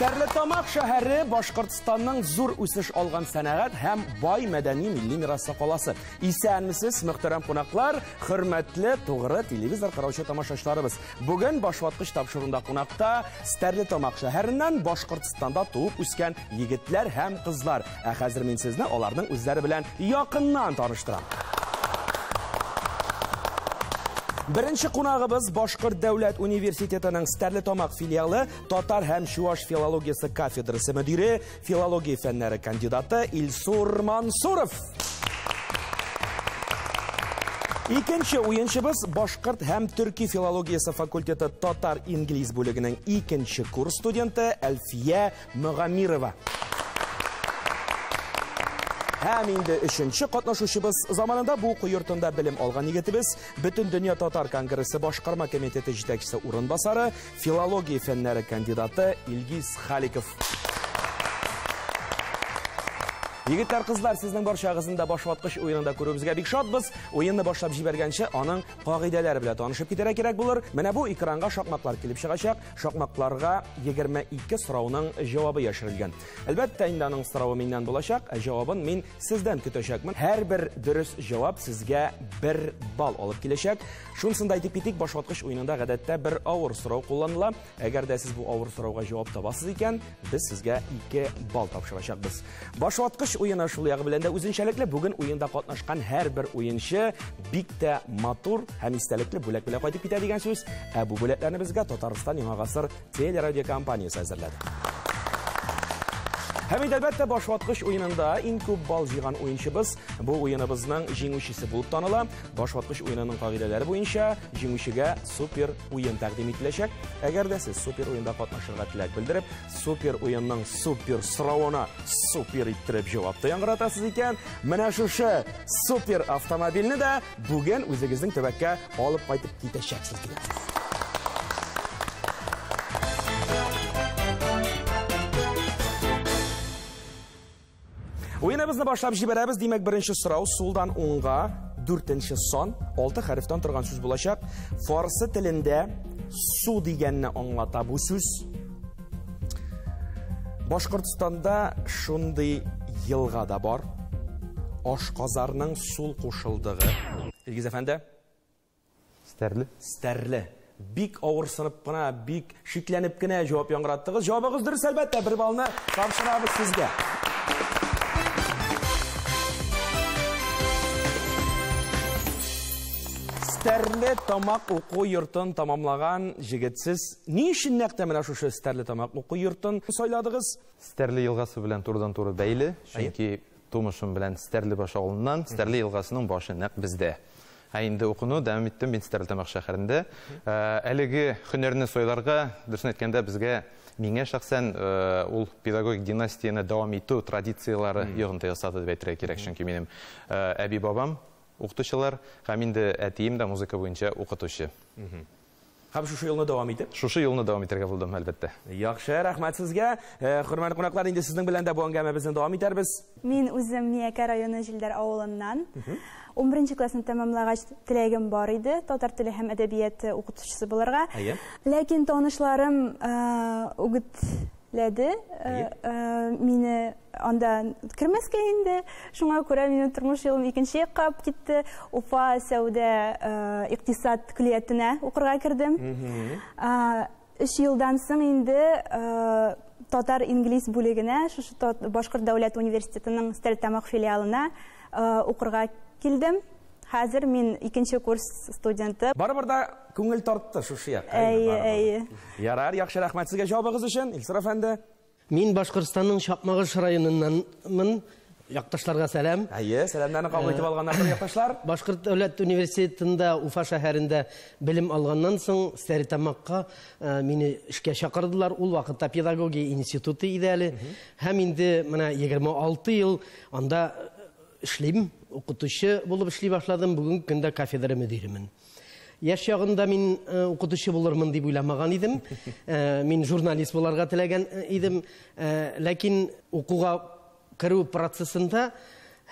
Стәрлетамак шәһәре Башкортстанның зур үсеш алган сәнәгать һәм бай мәдәни милли мирасы каласы. Исәнмесез, мөхтәрәм кунаклар, хөрмәтле тугры телевизор караучы тамашачыларыбыз. Бүген Башваткыч тапшыруында кунакта Стәрлетамак шәһәреннән Башкортстанда туып үскән егетләр һәм кызлар. Ә хәзер мин сезне аларның үзләре белән якыннан таныштырам. Беренче кунагыбыз Башкорт дәүләт университетының Стәрлетамак филиалы татар һәм чуаш филологиясе кафедрасы мөдире, филология фәннәре кандидаты Илсур Мансуров. Икенче уенчыбыз Башкорт һәм төрки филологиясе факультеты татар-инглиз бүлегенең икенче курс студенты Әлфия Мөгамирова. Һәм инде өченче катнашучыбыз заманында бу уку йортында белем алган егетебез, Бөтендөнья татар конгрессы башкарма комитеты җитәкчесе урынбасары, филология фәннәре кандидаты Илгиз Халиков. Егетләр, кызлар, сезнең барчагызны да башваткыч уенында күрүебезгә бик шатбыз. Уенны башлап җибәргәнче, аның кагыйдәләре белән танышып китәргә кирәк булыр. Менә бу экранга шакмаклар килеп чыгачак. Шакмакларга 22 сорауның җавабы яшерелгән. Әлбәттә, инде аның соравы миннән булачак, ә җавабын мин сездән көтәчәкмен. Һәрбер дөрес җавап сезгә бер балл алып киләчәк. Шунысын да әйтеп китик, башваткыч уенында гадәттә бер авыр сорау кулланыла. Әгәр дә сез бу авыр сорауга җавап табасыз икән, без сезгә 2 балл тапшырачакбыз. Башваткыч уены шул ягы белән дә үзенчәлекле. Бүген уенда катнашкан һәрбер уенчы бик тә матур һәм истәлекле бүләк белән кайтып китә дигән сүз. Ә бу бүләкләрне безгә Татарстан Яңа гасыр телерадиокомпаниясе әзерләде. Һәм инде әлбәттә башваткыч уенында иң күп балл җыйган уенчыбыз бу уеныбызның җиңүчесе булып таныла. Башваткыч уенының кагыйдәләре буенча җиңүчегә супер уен тәкъдим ителәчәк. Әгәр дә сез супер уенда катнашырга теләк белдереп, супер уенның супер соравына супер иттереп җавап та яңгыратасыз икән, менә шушы супер автомобильне дә бүген үзегезнең төбәккә алып кайтып китәчәксез дигән сүз. Уеныбызны башлап җибәрәбез. Димәк, беренче сорау сулдан уңга, дүртенче сан, алты хәрефтән торган сүз булачак. Фарсы телендә су дигәнне аңлата бу сүз. Башкортстанда шундый елга да бар. Ашказарның сул кушылдыгы. Илгиз әфәнде? Стәрле. Стәрле. Бик авырсынып кына, бик шикләнеп кенә җавап яңгыраттыгыз. Җавабыгыз дөрес, әлбәттә, бер баллны тапшырабыз сезгә. Стәрле Тамак уку йортын тамамлаган җегетсез. Ни өчен нәкъ тә менә шушы Стәрле Тамак уку йортын сайладыгыз? Стәрле елгасы белән турыдан-туры бәйле, чөнки тумышым белән Стәрлебаш авылыннан, Стәрле елгасының башы нәкъ бездә. Ә инде укуны дәвам иттем мин Стәрлетамак шәһәрендә. Әлеге һөнәрне сайларга, дөресен әйткәндә, безгә, миңа шәхсән ул педагогик династияне дәвам итү традицияләре йогынты ясады дип әйтергә кирәк, чөнки минем әби-бабам укытучылар һәм инде әтием дә музыка буенча укытучы. Һәм шушы юлны дәвам итеп? Шушы юлны дәвам итәргә булдым, әлбәттә. Яхшы, рәхмәт сезгә. Хөрмәтле кунаклар, инде сезнең белән дә бу әңгәмәбезне дәвам итәрбез. Мин үзем Миякә районы Җилдәр авылыннан. 11 классны тәмамлагач, теләгем бар иде татар теле һәм әдәбияты укытучысы булырга. Ләкин танышларым үгетләде мине анда кермәскә инде. Шуңа күрә минем тормыш юлым икенче якка алып китте. Уфа сәүдә икътисад көллиятенә укырга кердем. 3 елдан соң инде татар-инглиз бүлегенә, шушы Башкорт дәүләт университетының Стәрлетамак филиалына укырга килдем. Хәзер мин икенче курс студенты. Барыбер да күңел тартты шушы якка. Әйе, әйе. Ярар, яхшы, рәхмәт сезгә җавабыгыз өчен, Илсур әфәнде. Мин Башкортстанның Чакмагыш районыннанмын. Якташларга сәлам. Әйе, сәламнәрне кабул итеп алганнар якташлар. Башкорт дәүләт университетында Уфа шәһәрендә белем алганнан соң Стәрлетамакка мине эшкә чакырдылар. Ул вакытта педагогия институты иде әле. Һәм инде менә 26 ел анда эшлим, укытучы булып эшли башладым. Бүгенге көндә кафедра мөдиремен. Яшь чагында мин укытучы булырмын дип уйламаган идем. Мин журналист буларга теләгән идем. Ләкин укуга керү процессында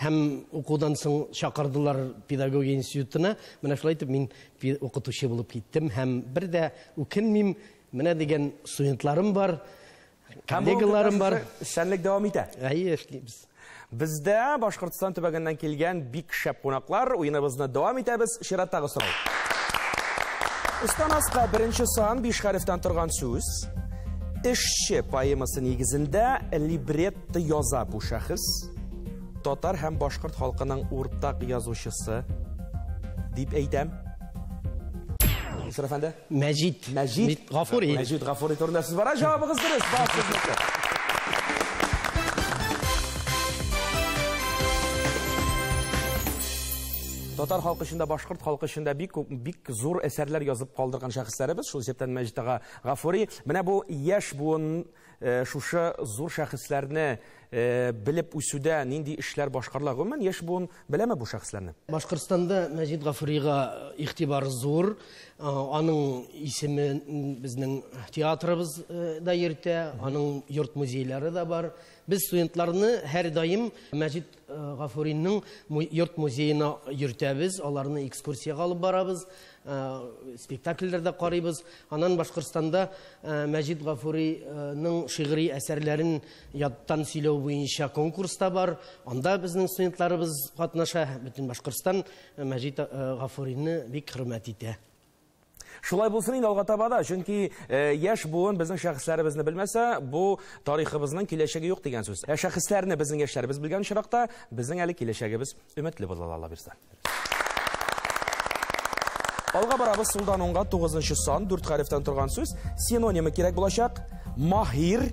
һәм укудан соң чакырдылар педагогия институтына. Менә шулай итеп мин укытучы булып киттем һәм бер дә үкенмим. Менә дигән студентларым бар. Коллегаларым бар. Эшчәнлек дәвам итә. Әйе, эшлибез. Бездә Башкортстан төбәгеннән килгән бик шәп кунаклар. Уеныбызны дәвам итәбез. Чираттагы сорау. Остан аска беренче сан 5 хәрефтән торган сүз. Эшче поэмасы нигезендә либретто яза бу шәхес. Татар һәм башкорт халкының уртак язучысы дип әйтәм. Илсур әфәнде? Мәҗит. Мәҗит Гафури. Мәҗит Гафури турында сүз бара. Җавабыгыз дөрес. Бар сезнеке. Татар халкы өчен дә, башкорт халкы өчен дә бик күп, бик зур әсәрләр язып калдырган шәхесләребез, шул исәптән Мәҗит ага Гафури. Менә бу яшь буын шушы зур шәхесләрне белеп үсүдә нинди эшләр башкарыла? Гомумән, яшь буын беләме бу шәхесләрне? Башкортстанда Мәҗит Гафурига игътибар зур. Аның исеме безнең театрыбыз да йөртә, аның йорт музейлары да бар. Без студентларны һәрдаим Мәҗит Гафуриның йорт музеена йөртәбез, аларны экскурсиягә алып барабыз, спектакльләрдә карыйбыз. Аннан Башкортстанда Мәҗит Гафуриның шигъри әсәрләрен яттан сөйләү буенча конкурс та бар. Анда безнең студентларыбыз катнаша. Бөтен Башкортстан Мәҗит Гафурины бик хөрмәт итә. Шулай булсын инде алга таба да, чөнки яшь буын безнең шәхесләребезне белмәсә, бу тарихыбызның киләчәге юк дигән сүз. Ә шәхесләрне безнең яшьләребез белгән очракта, безнең әле киләчәгебез өметле була ала бирсә. Алга барабыз, сулдан уңга 9 сан, 4 хәрефтән торган сүз. Синонимы кирәк булачак. Маһир,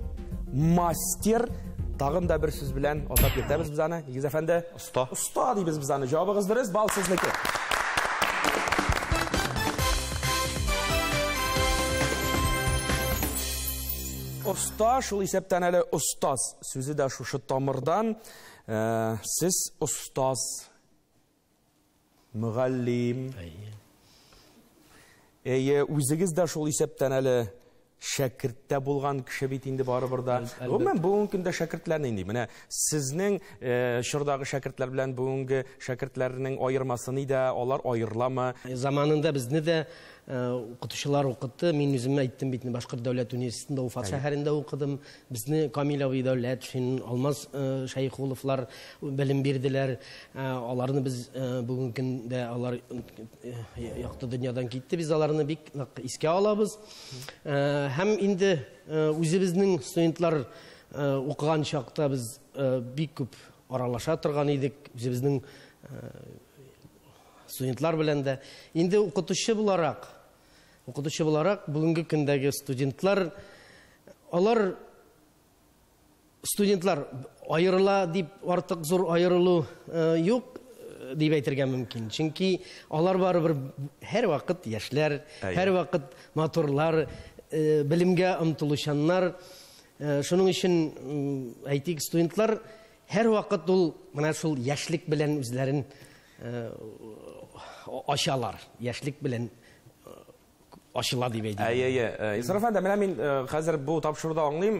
мастер. Тагын да бер сүз белән атап йөртәбез без аны. Илгиз әфәнде. Оста. Оста дибез без аны. Җавабыгыз дөрес, бал сезнеке. Оста, шул исәптән әле остаз сүзе дә шушы тамырдан. Сез остаз, мөгаллим. Әйе, үзегез дә шул исәптән әле шәкерттә булган кеше бит инде барыбер да. Гомумән, бүгенге көндә шәкертләр нинди? Менә сезнең чордагы шәкертләр белән бүгенге шәкертләрнең аермасы нидә? Алар аерыламы? Заманында безне дә укытучылар укытты. Мин үзем әйттем бит, Башкорт дәүләт университетында Уфа шәһәрендә укыдым. Безне Камил абый Дәүләтшин, Алмаз Шәйхуловлар белем бирделәр. Аларны без бүгенге көндә алар якты дөньядан китте. Без аларны бик нык искә алабыз. Һәм инде үзебезнең студентлар укыган чакта без бик күп аралаша торган идек, үзебезнең студентлар белән дә. Инде укытучы буларак, бүгенге көндәге студентлар, алар студентлар аерыла дип артык зур аерылу юк дип әйтергә мөмкин. Чөнки алар барыбер һәр вакыт яшьләр, һәр вакыт матурлар, белемгә омтылучаннар. Шуның өчен әйтик, студентлар һәр вакыт ул менә шул яшьлек белән үзләрен ачалар, яшьлек белән ачыла дип әйтик. Әйе, әйе. Илсур әфәнде, менә мин хәзер бу тапшыруда аңлыйм,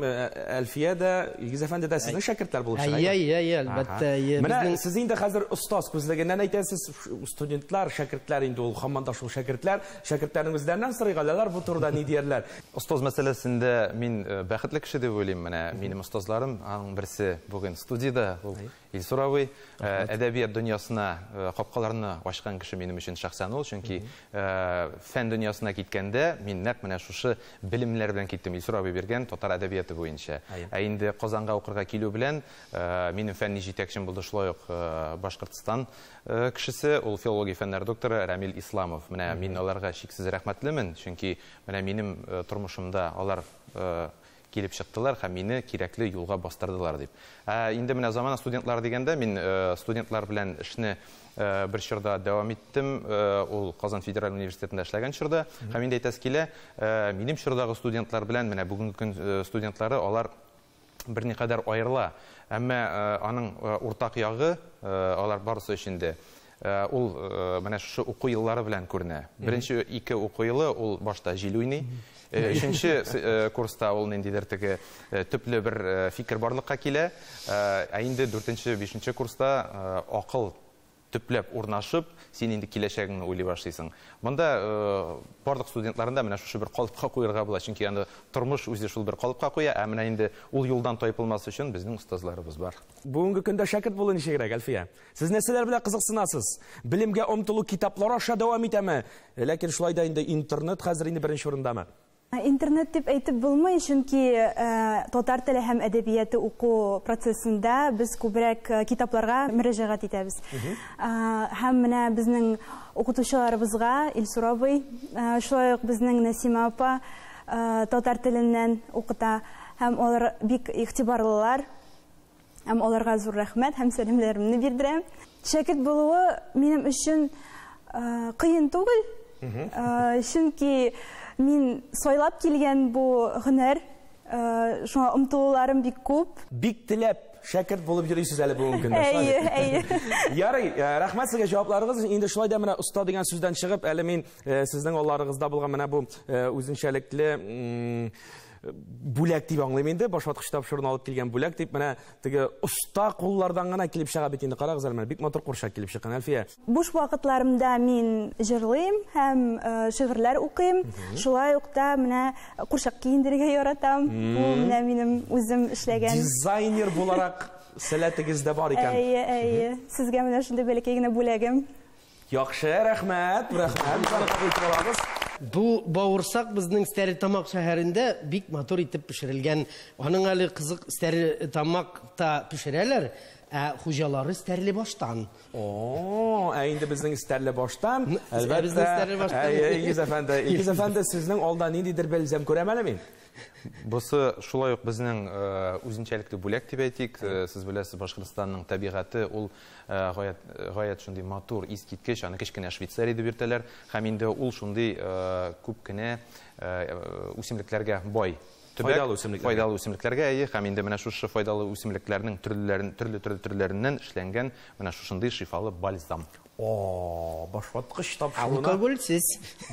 Әлфия дә, Илгиз әфәнде дә сезнең шәкертләр булып чыга. Әйе, әйе, әйе, әлбәттә, әйе. Менә сез инде хәзер остаз күзлегеннән әйтәсез, студентлар, шәкертләр инде ул һаман да шул шәкертләр, шәкертләрнең үзләреннән сорыйк, алар бу турыда ни диярләр? Остаз мәсьәләсендә мин бәхетле кеше дип уйлыйм. Менә минем остазларым, аның берсе бүген студиядә, ул Илсур абый. Әдәбият дөньясына капкаларны ачкан кеше минем өчен шәхсән ул, чөнки фән дөньясына киткәндә мин нәкъ менә шушы белемнәр белән киттем, Илсур абый биргән татар әдәбияты буенча. Ә инде Казанга укырга килү белән минем фәнни җитәкчем булды шулай ук Башкортстан кешесе, ул филология фәннәре докторы Рамил Исламов. Менә мин аларга чиксез рәхмәтлемен, чөнки менә минем тормышымда алар килеп чыктылар һәм мине кирәкле юлга бастырдылар дип. Инде менә замана студентлар дигәндә мин студентлар белән эшне бер чорда дәвам иттем. Ул Казан федераль университетында эшләгән чорда. Һәм инде әйтәсе килә, минем чордагы студентлар белән менә бүгенге көн студентлары алар берникадәр аерыла. Әмма аның уртак ягы алар барысы өчен дә ул менә шушы уку еллары белән күренә. Беренче ике уку елы ул башта җил уйный. Өченче курста ул ниндидер теге төпле бер фикер барлыкка килә. Ә инде дүртенче, бишенче курста акыл төпләп урнашып, син инде киләчәгеңне уйлый башлыйсың. Монда барлык студентларны да менә шушы бер калыпка куярга була, чөнки аны тормыш үзе шул бер калыпка куя, ә менә инде ул юлдан тайпылмас өчен безнең остазларыбыз бар. Бүгенге көндә шәкерт булу ничегрәк, Әлфия? Сез нәрсәләр белән кызыксынасыз? Белемгә омтылу китаплар аша дәвам итәме? Ләкин шулай да инде интернет хәзер инде беренче урындамы? Интернет дип әйтеп булмый, чөнки татар теле һәм әдәбияты уку процессында без күбрәк китапларга мөрәҗәгать итәбез. Һәм менә безнең укытучыларыбызга Илсур абый, шулай ук безнең Нәсимә апа татар теленнән укыта, һәм алар бик игътибарлылар. Һәм аларга зур рәхмәт һәм сәламләремне бирдерәм. Шәкерт булуы минем өчен кыен түгел, чөнки мин сайлап килгән бу һөнәр, шуңа омтылуларым бик күп. Бик теләп шәкерт булып йөрисез әле бүгенге көндә. Әйе, әйе. Ярый, рәхмәт сезгә җавапларыгыз өчен. Инде шулай да менә оста дигән сүздән чыгып, әле мин сезнең алларыгызда булган менә бу үзенчәлекле бүләк дип аңлыйм инде, башваткыч тапшыруын алып килгән бүләк дип, менә теге оста куллардан гына килеп чыга бит инде. Карагыз әле, менә бик матур курчак килеп чыккан, Әлфия. Буш вакытларымда мин җырлыйм һәм шигырьләр укыйм. Шулай ук та менә курчак киендерергә яратам. Бу менә минем үзем эшләгән. Дизайнер буларак сәләтегез дә бар икән. Әйе, әйе. Сезгә менә шундый бәләкәй генә бүләгем. Яхшы, рәхмәт, рәхмәт. Без аны кабул итеп алабыз. Бу бавырсак безнең Стәрлетамак шәһәрендә бик матур итеп пешерелгән. Аның әле кызык Стәрлетамакта пешерәләр, ә хуҗалары Стәрлебаштан. О, ә инде безнең Стәрлебаштан, әлбәттә. Безнең Стәрлебаштан. Әйе, Илгиз әфәнде, Илгиз әфәнде, сезнең алда ниндидер бәлзәм күрәм әле мин. Бусы шулай ук безнең үзенчәлекле бүләк дип әйтик. Сез беләсез, Башкортстанның табигате ул гаять, гаять шундый матур, искиткеч, аны кечкенә Швейцария дип йөртәләр. Һәм инде ул шундый күп кенә үсемлекләргә бай төбәк. Файдалы үсемлекләргә. Файдалы үсемлекләргә, әйе. Һәм инде менә шушы файдалы үсемлекләрнең төрлеләрен, төрле-төрле төрләреннән эшләнгән менә шушындый шифалы бальзам. О, башваткыч тапшыруына. Алкогольсез.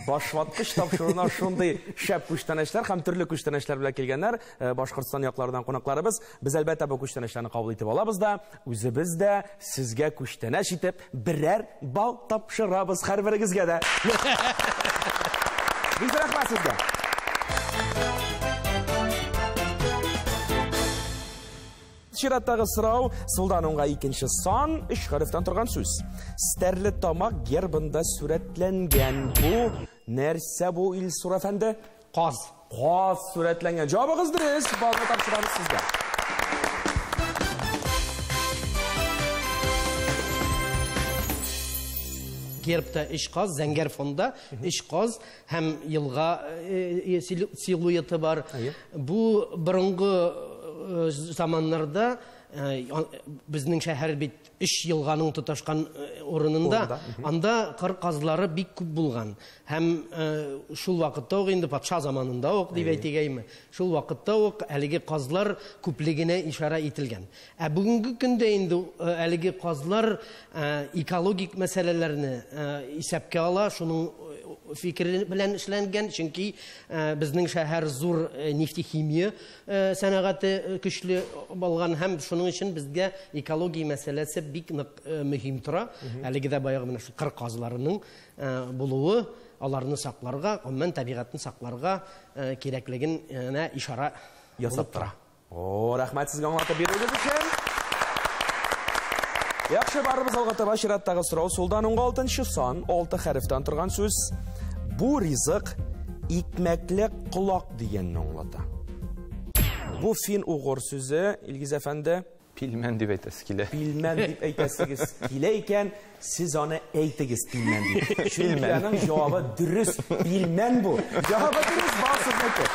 Башваткыч тапшыруына шундый шәп күчтәнәчләр һәм төрле күчтәнәчләр белән килгәннәр Башкортстан якларыннан кунакларыбыз. Без әлбәттә бу күчтәнәчләрне кабул итеп алабыз да, үзебез дә сезгә күчтәнәч итеп берәр бал тапшырабыз һәрберегезгә дә. Бик рәхмәт сезгә. Чираттагы сорау, сулдан уңга икенче сан, өч хәрефтән торган сүз. Стәрлетамак гербында сурәтләнгән. Бу нәрсә бу, Илсур әфәнде? Каз. Каз сурәтләнгән. Җавабыгыз дөрес, балны тапшырабыз сезгә. Гербта өч каз, зәңгәр фонда өч каз һәм елга силуэты бар. Бу борынгы заманнарда безнең шәһәр бит өч елганың тоташкан урынында, анда кыр казлары бик күп булган. Һәм шул вакытта ук инде патша заманында ук дип әйтик әйме, шул вакытта ук әлеге казлар күплегенә ишарә ителгән. Ә бүгенге көндә инде әлеге казлар экологик мәсьәләләрне исәпкә ала, шуның фикере белән эшләнгән, чөнки безнең шәһәр зур нефтехимия сәнәгате көчле булган һәм шуның өчен безгә экология мәсьәләсе бик нык мөһим тора. Әлеге дә баягы менә шул кыр казларының булуы, аларны сакларга, гомумән табигатьне сакларга кирәклеген ишарә ясап тора. О, рәхмәт сезгә аңлатып бирүегез өчен. Яхшы, барыбыз алга таба. Чираттагы сорау сулдан уңга алтынчы сан, алты хәрефтән торган сүз. Бу ризык икмәкле колак дигәнне аңлата. Бу фин-угор сүзе, Илгиз әфәнде. Пилмән дип әйтәсе килә. Пилмән дип әйтәсегез килә икән, сез аны әйтегез пилмән дип. Чөнки аның җавабы дөрес, пилмән бу. Җавабы дөрес, бал сезнеке.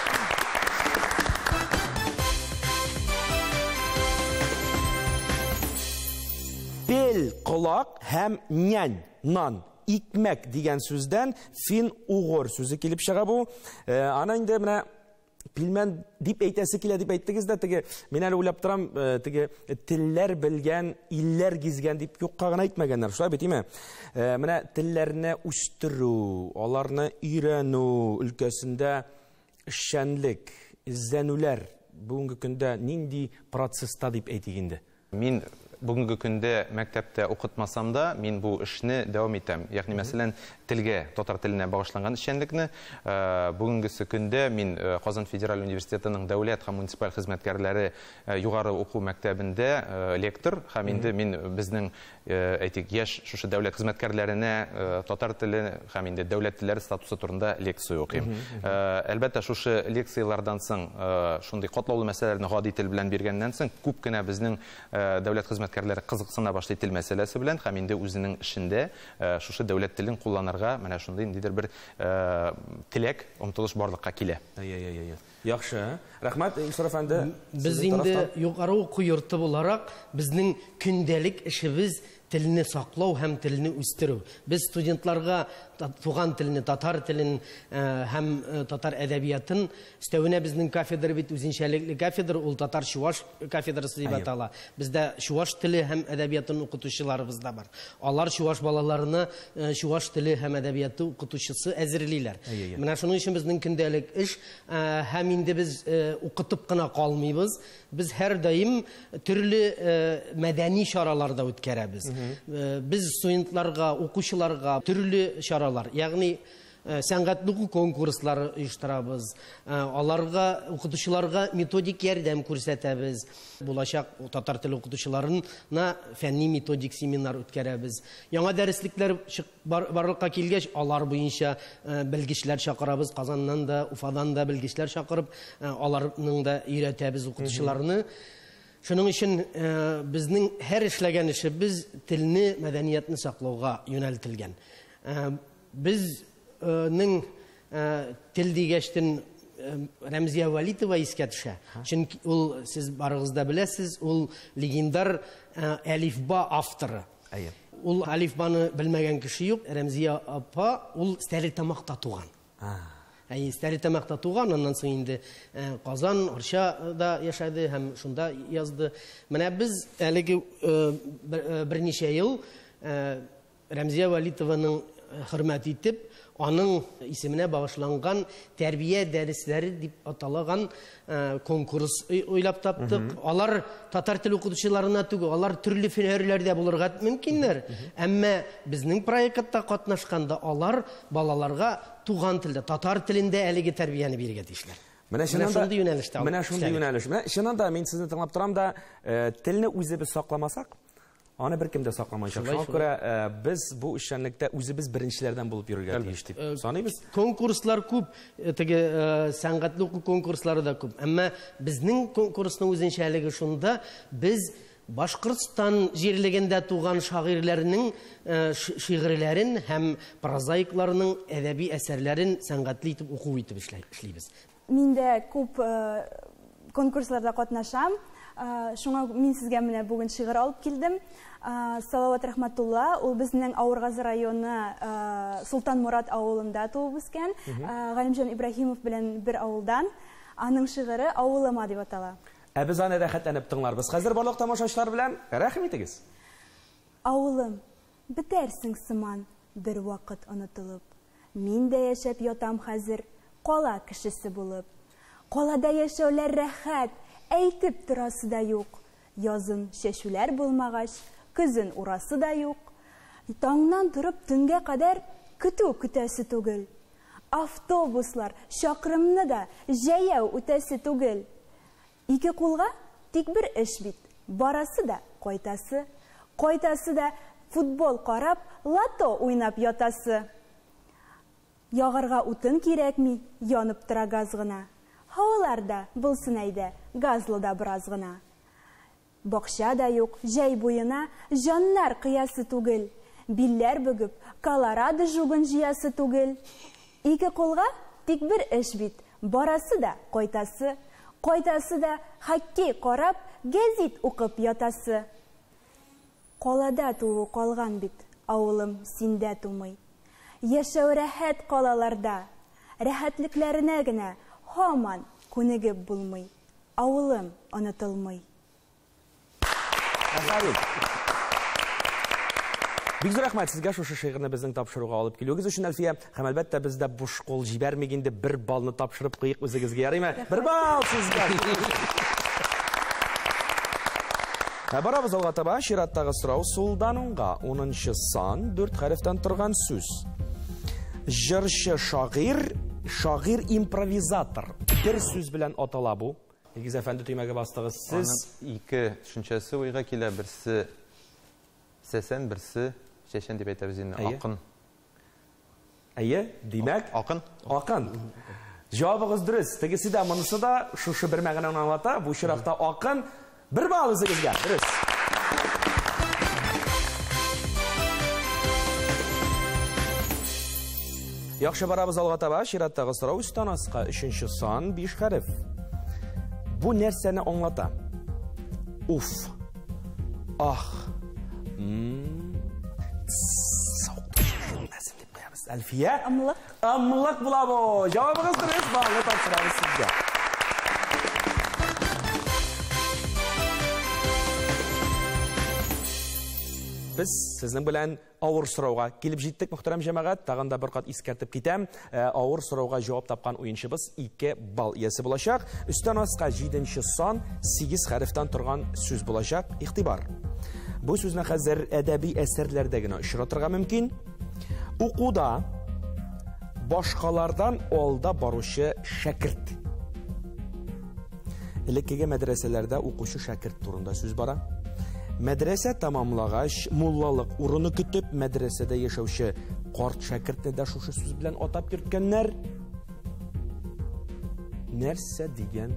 Пел, колак һәм нянь, нан, икмәк дигән сүздән фин-угор сүзе килеп чыга бу. Ана инде менә пилмән дип әйтәсе килә дип әйттегез дә, теге мин әле уйлап торам, теге телләр белгән, илләр гизгән дип юкка гына әйтмәгәннәр, шулай бит, име? Менә телләрне үстерү, аларны өйрәнү өлкәсендә эшчәнлек, эзләнүләр бүгенге көндә нинди процесста дип әйтик инде? Мин Бүгенге көндә мәктәптә укытмасам да, мин бу эшне дәвам итәм. Ягъни, мәсәлән, телгә, татар теленә багышланган эшчәнлекне. Бүгенгесе көндә мин Казан федераль университетының дәүләт һәм муниципаль хезмәткәрләре югары уку мәктәбендә лектор һәм инде мин безнең, әйтик, яшь шушы дәүләт хезмәткәрләренә татар теле һәм инде дәүләт телләре статусы турында лекция укыйм. Әлбәттә, шушы лекцияләрдән соң, шундый катлаулы мәсьәләләрне гади тел белән биргәннән соң, күп кенә безнең дәүләт хезмәткәрләре кызыксына башлый тел мәсьәләсе белән һәм инде үзенең эшендә шушы дәүләт телен кулланырга менә шундый ниндидер бер теләк, омтылыш барлыкка килә. Яхшы. Рәхмәт, Илсур әфәнде. Без инде югары уку йорты буларак, безнең көндәлек эшебез телне саклау һәм телне үстерү. Без студентларга туган телне, татар телен һәм татар әдәбиятын, өстәвенә безнең кафедра бит үзенчәлекле кафедра, ул татар-чуваш кафедрасы дип атала. Бездә чуваш теле һәм әдәбиятын укытучыларыбыз да бар. Алар чуваш балаларына чуваш теле һәм әдәбияты укытучысы әзерлиләр. Менә шуның өчен безнең көндәлек эш, һәм инде без укытып кына калмыйбыз. Без һәрдаим төрле мәдәни чаралар да үткәрәбез. Без студентларга, укучыларга төрле чаралар, ягъни сәнгатьле уку конкурслары оештырабыз. Аларга, укытучыларга методик ярдәм күрсәтәбез. Булачак татар теле укытучыларына фәнни методик семинар үткәрәбез. Яңа дәреслекләр барлыкка килгәч, алар буенча белгечләр чакырабыз. Казаннан да, Уфадан да белгечләр чакырып, аларның да өйрәтәбез укытучыларны. Шуның өчен безнең һәр эшләгән эшебез телне, мәдәниятне саклауга юнәлтелгән. Безнең тел дигәчтен Рәмзия Вәлитова искә төшә. Чөнки ул, сез барыгыз да беләсез, ул легендар әлифба авторы. Ул әлифбаны белмәгән кеше юк. Рәмзия апа ул Стәрлетамакта туган. Стәрлетамакта туган, аннан соң инде Казан, Арчада яшәде һәм шунда язды. Менә без әлеге берничә ел Рәмзия Вәлитованың хөрмәт итеп, аның исеменә багышланган тәрбия дәресләре дип аталган конкурс уйлап таптык. Алар татар теле укытучыларына түгел, алар төрле һөнәрләрдә булырга мөмкиннәр. Әмма безнең проектта катнашканда алар балаларга туган телдә, татар телендә әлеге тәрбияне бирергә тиешләр. Менә шундый юнәлештә. Менә шундый юнәлеш. Менә чыннан да мин сезне тыңлап торам да, телне үзебез сакламасак, аны беркем дә сакламаячак. Шуңа күрә без бу эшчәнлектә үзебез беренчеләрдән булып йөрергә тиеш дип саныйбыз. Конкурслар күп, теге сәнгатьле уку конкурслары да күп. Әмма безнең конкурсның үзенчәлеге шунда, без Башкортстан җирлегендә туган шагыйрьләрнең шигырьләрен һәм прозаикларның әдәби әсәрләрен сәнгатьле итеп уку итеп эшлибез. Мин дә күп конкурсларда катнашам. Шуңа мин сезгә менә бүген шигырь алып килдем. Салават Рәхмәтулла, ул безнең Авыргазы районы Султан Мурат авылында туып үскән. Галимҗан Ибраһимов белән бер авылдан. Аның шигыре Авылыма дип атала. Ә без аны рәхәтләнеп тыңларбыз. Хәзер барлык тамашачылар белән рәхим итегез. Авылым, бетәрсең сыман бер вакыт онытылып. Мин дә яшәп ятам хәзер кала кешесе булып. Калада яшәүләр рәхәт, әйтеп торасы да юк. Язын чәчүләр булмагач, көзен урасы да юк. Таңнан торып төнгә кадәр көтү көтәсе түгел. Автобуслар чакрымны да җәяү үтәсе түгел. Ике кулга тик бер эш бит. Барасы да кайтасы, кайтасы да футбол карап, лото уйнап ятасы. Ягарга утын кирәкми, янып тора газ гына. Һавалар да булсын әйдә, газлы да бераз гына. Бакча да юк, җәй буена җаннар кыясы түгел. Билләр бөгеп, Колорадо жугын җыясы түгел. Ике кулга тик бер эш бит. Барасы да кайтасы, кайтасы да хоккей карап, гәзит укып ятасы. Калада туу калган бит, авылым синдә тумый. Яшәү рәхәт калаларда, рәхәтлекләренә генә һаман күнегеп булмый. Авылым онытылмый. Афәрин. Бик зур рәхмәт сезгә шушы шигырьне безнең тапшыруга алып килүегез өчен, Әлфия. Һәм әлбәттә без дә буш кул җибәрмик инде, бер баллны тапшырып куйык үзегезгә, ярыймы? Бер балл сезгә. Барабыз алга таба, чираттагы сорау сулдан уңга. 10 сан, 4 хәрефтән торган сүз. Җырчы шагыйрь, шагыйрь-импровизатор. Бер сүз белән атала бу. Илгиз әфәнде, төймәгә бастыгыз сез. Аның ике төшенчәсе уйга килә, берсе сәсән, берсе чәчән дип әйтәбез инде, акын. Әйе, димәк, акын. Акын. Җавабыгыз дөрес. Тегесе дә, монысы да шушы бер мәгънәне аңлата. Бу очракта акын. Бер балл үзегезгә. Дөрес. Яхшы, барабыз алга таба. Чираттагы сорау өстән аска. 3 сан, 5 хәреф. Бу нәрсәне аңлата? Уф. Ах. Әлфия? Ымлык. Ымлык була бу. Җавабыгыз дөрес, баллы тапшырабыз сезгә. Без сезнең белән авыр сорауга килеп җиттек, мөхтәрәм җәмәгать. Тагын да бер кат искәртеп китәм. Авыр сорауга җавап тапкан уенчыбыз 2 балл иясе булачак. Өстән аска 7 сан, 8 хәрефтән торган сүз булачак. Игътибар. Бу сүзне хәзер әдәби әсәрләрдә генә очратырга мөмкин. Укуда башкалардан алда баручы шәкерт. Элеккеге мәдрәсәләрдә укучы шәкерт турында сүз бара. Мәдрәсә тамамлагач, муллалык урыны көтеп, мәдрәсәдә яшәүче карт шәкертне дә шушы сүз белән атап йөрткәннәр. Нәрсә дигән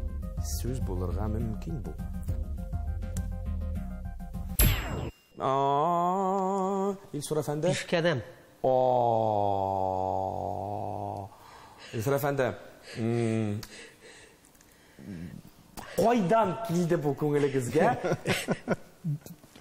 сүз булырга мөмкин бу? Илсур әфәнде. Пишкәдәм. Илсур әфәнде, кайдан килде бу күңелегезгә?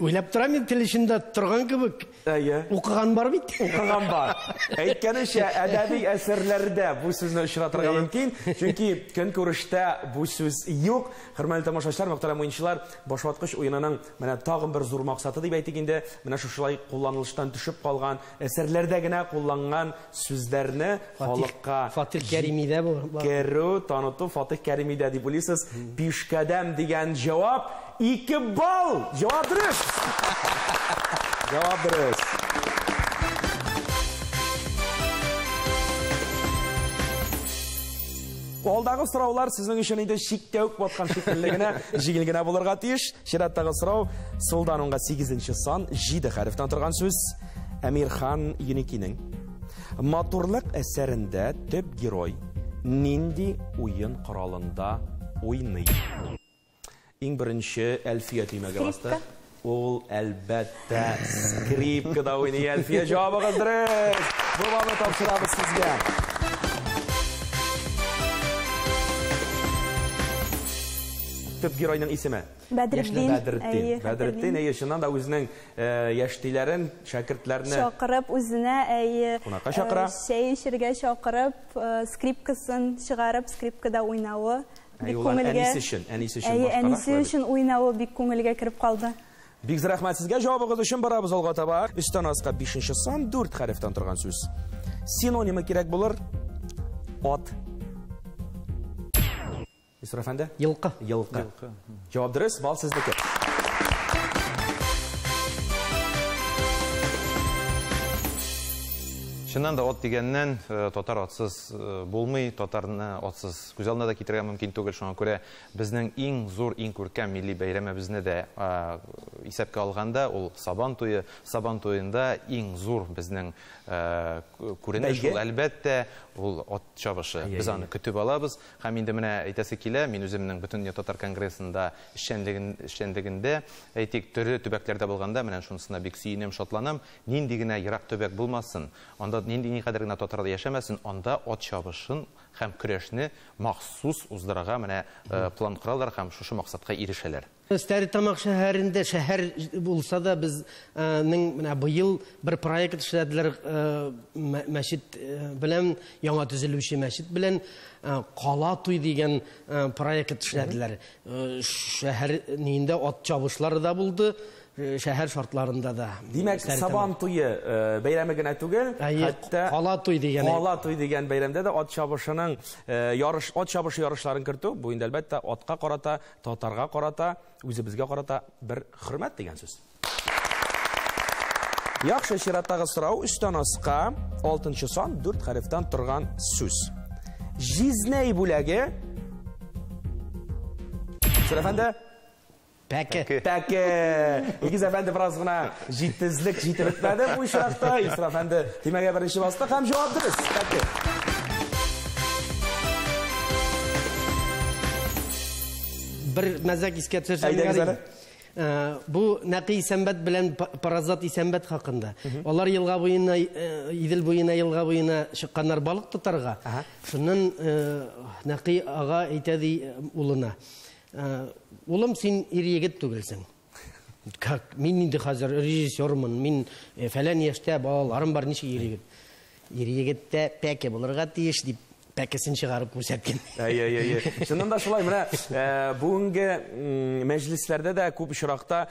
Уйлап торам инде, тел эчендә торган кебек. Әйе. Укыган бар бит. Укыган бар. Әйткәнечә, әдәби әсәрләрдә бу сүзне очратырга мөмкин, чөнки көнкүрештә бу сүз юк. Хөрмәтле тамашачылар, мөхтәрәм уенчылар, башваткыч уенының менә тагын бер зур максаты дип әйтик инде, менә шушылай кулланылыштан төшеп калган, әсәрләрдә генә кулланган сүзләрне халыкка Фатих Кәримидә бу. Керү, таныту Фатих Кәримидә дип уйлыйсыз. Пишкәдәм дигән җавап 2 балл. Җавап дөрес. Җавап дөрес. Алдагы сораулар сезнең өчен инде чиктә үк баткан шикелле генә, җиңел генә булырга тиеш. Чираттагы сорау сулдан уңга 8 сан, 7 хәрефтән торган сүз. Әмирхан Еникинең Матурлык әсәрендә төп герой нинди уен коралында уйный? Иң беренче Әлфия төймәгә басты. Ул әлбәттә скрипкада уйный. Әлфия, җавабыгыз дөрес. Бу баллны тапшырабыз сезгә. Төп геройның исеме? Бәдретдин. Бәдретдин. Бәдретдин, әйе, чыннан да үзенең яшьтиләрен, шәкертләрне чакырып үзенә, әйе, кунакка чакыра. Чәй эчергә чакырып, скрипкасын чыгарып, скрипкада уйнавы бик күңелгә. Әнисе өчен, әнисе өчен башкара. Әнисе өчен уйнавы бик күңелгә кереп калды. Бик зур рәхмәт сезгә җавабыгыз өчен. Барабыз алга таба. Өстән аска 5 сан, 4 хәрефтән торган сүз. Синонимы кирәк булыр. Ат. Илсур әфәнде? Елкы. Елкы. Җавап дөрес, балл сезнеке. Чыннан да ат дигәннән, татар атсыз булмый, татарны атсыз күз алдына да китерергә мөмкин түгел. Шуңа күрә безнең иң зур, иң күркәм милли бәйрәмебезне дә исәпкә алганда, ул Сабан туе. Сабан туенда иң зур безнең күренеш ул, әлбәттә, ул ат чабышы. Без аны көтеп алабыз. Һәм инде менә әйтәсе килә, мин үземнең Бөтендөнья татар конгрессында эшчәнлегендә, әйтик, төрле төбәкләрдә булганда, менә шунысына бик сөенәм, шатланам. Нинди генә ерак төбәк булмасын, анда нинди никадәр генә татарда яшәмәсен, анда ат чабышын һәм көрәшне махсус уздырырга менә план коралар һәм шушы максатка ирешәләр. Стәрлетамак шәһәрендә, шәһәр булса да, безнең менә быел бер проект эшләделәр, мәчет белән, яңа төзелүче мәчет белән Кала туй дигән проект эшләделәр. Шәһәр ниндә ат чабышлары да булды. шәһәр шартларында да. Димәк, Сабан туе бәйрәме генә түгел, хәтта Кала туй дигән Кала туй дигән бәйрәмдә дә ат чабышының ярыш, ат чабышы ярышларын кертү, бу инде әлбәттә атка карата, татарга карата, үзебезгә карата бер хөрмәт дигән сүз. Яхшы, чираттагы сорау өстән аска, 6 сан, 4 хәрефтән торган сүз. Җизнәй бүләге. Сүр әфәнде? Пәке. Пәке. Илгиз әфәнде бераз гына җитезлек җитеп бетмәде бу очракта. Илсур әфәнде төймәгә беренче басты һәм җавап дөрес. Пәке. Бер мәзәк искә төшерсәм. Әйдәгез әле. Бу Нәкый Исәнбәт белән Паразат Исәнбәт хакында. Алар елга буена, Идел буена, елга буена чыкканнар балык тотарга. Шуннан Нәкый ага әйтә ди улына: "Улым, син ир егет түгелсең. Как? Мин инде хәзер режиссермын, мин фәлән яшьтә, балаларым бар, ничек ир егет? Ир егеттә пәке булырга тиеш", дип пәкесен чыгарып күрсәткән. Әй, әй, әй. Чыннан да шулай, менә бүгенге мәҗлесләрдә дә күп очракта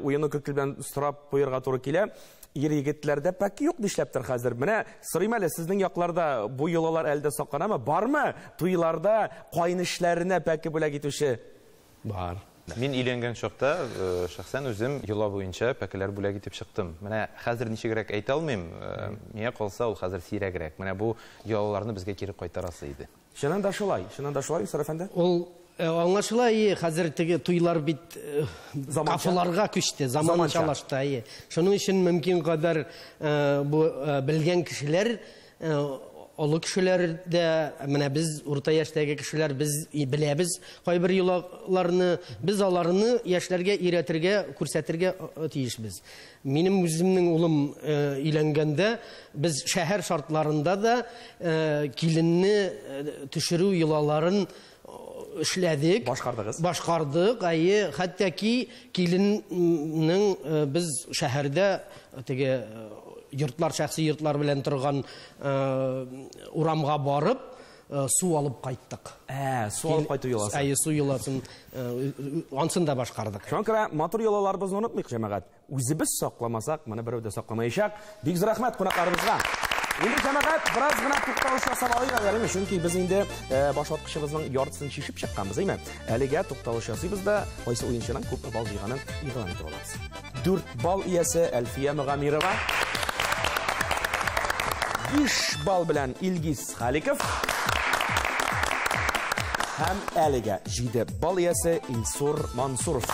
уены көлке белән сорап куярга туры килә. Ир егетләрдә пәке юк нишләптер хәзер. Менә сорыйм әле, сезнең якларда бу йолалар әле дә сакланамы? Бармы туйларда кайнешләренә пәке бүләк итүче? Бар. Мин өйләнгән чакта шәхсән үзем йола буенча пәкеләр бүләк итеп чыктым. Менә хәзер ничегрәк әйтә алмыйм, миңа калса ул хәзер сирәгрәк. Менә бу йолаларны безгә кире кайтарасы иде. Чыннан да шулай, чыннан да шулай, Илсур әфәнде? Ул аңлашыла, хәзер теге туйлар бит кафеларга күчте, заманчалашты. Шуның өчен мөмкин кадәр бу белгән кешеләр, олы кешеләр дә, менә без урта яшьтәге кешеләр, без беләбез кайбер йолаларны, без аларны яшьләргә өйрәтергә, күрсәтергә тиешбез. Минем үземнең улым өйләнгәндә, без шәһәр шартларында да киленне төшерү йолаларын эшләдек. Башкардыгыз. Башкардык, әйе, хәтта ки киленнең без шәһәрдә теге йортлар, шәхси йортлар белән торган урамга барып, су алып кайттык. Су алып кайту йоласы. Әйе, су йоласын, ансын да башкардык. Шуңа күрә матур йолаларыбызны онытмыйк, җәмәгать. Үзебез сакламасак, моны берәү дә сакламаячак. Бик зур рәхмәт кунакларыбызга. Инде җәмәгать, бераз гына тукталыш ясап алыйк әле, чөнки без инде башваткычыбызның яртысын чишеп чыкканбыз, әйме? Әлегә тукталыш ясыйбыз да, кайсы уенчының күпме балл җыйганын игълан итеп алабыз. 4 балл иясе Әлфия Мөгамирова. 5 балл белән Илгиз Халиков. Һәм әлегә 7 балл иясе Илсур Мансуров.